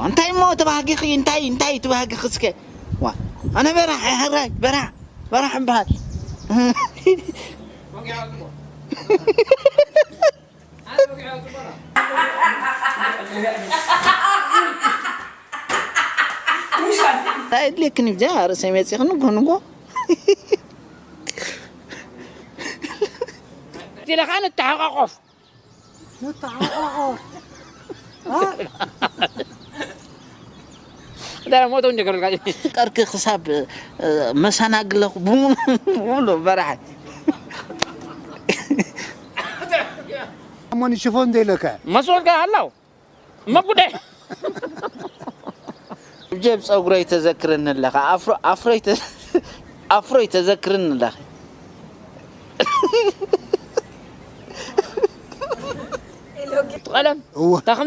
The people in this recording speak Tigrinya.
እንታይ እሞ ተባህጊኺ? እንታይ እንታይ ተባህጊኺ እስከ? ዋ ኣነ በራሕ ሕራይ በራሕ በራሕ እምበሃል። እንታይ ኣድልየክኒ ብዛ ርእሰይ መፂኽኒ ጎንጎ። ኢለ ከዓ ንተሓቋቆፍ። ንተሓቋቆፍ። ሞተው እንጀገርልካ ቀርኪ ክሳብ መሰናግለኹ ብሙሉ በራሓይ። እሞ ንሽፎ እንደ ኢለካ መስወልካ ኣላው መጉደ ጀብ ፀጉረይ ተዘክርኒ ኣለኻ። ኣፍሮ ኣፍሮይ ተ- ኣፍሮይ ተዘክርኒ ኣለኻ። ቀለም እወ ታኸም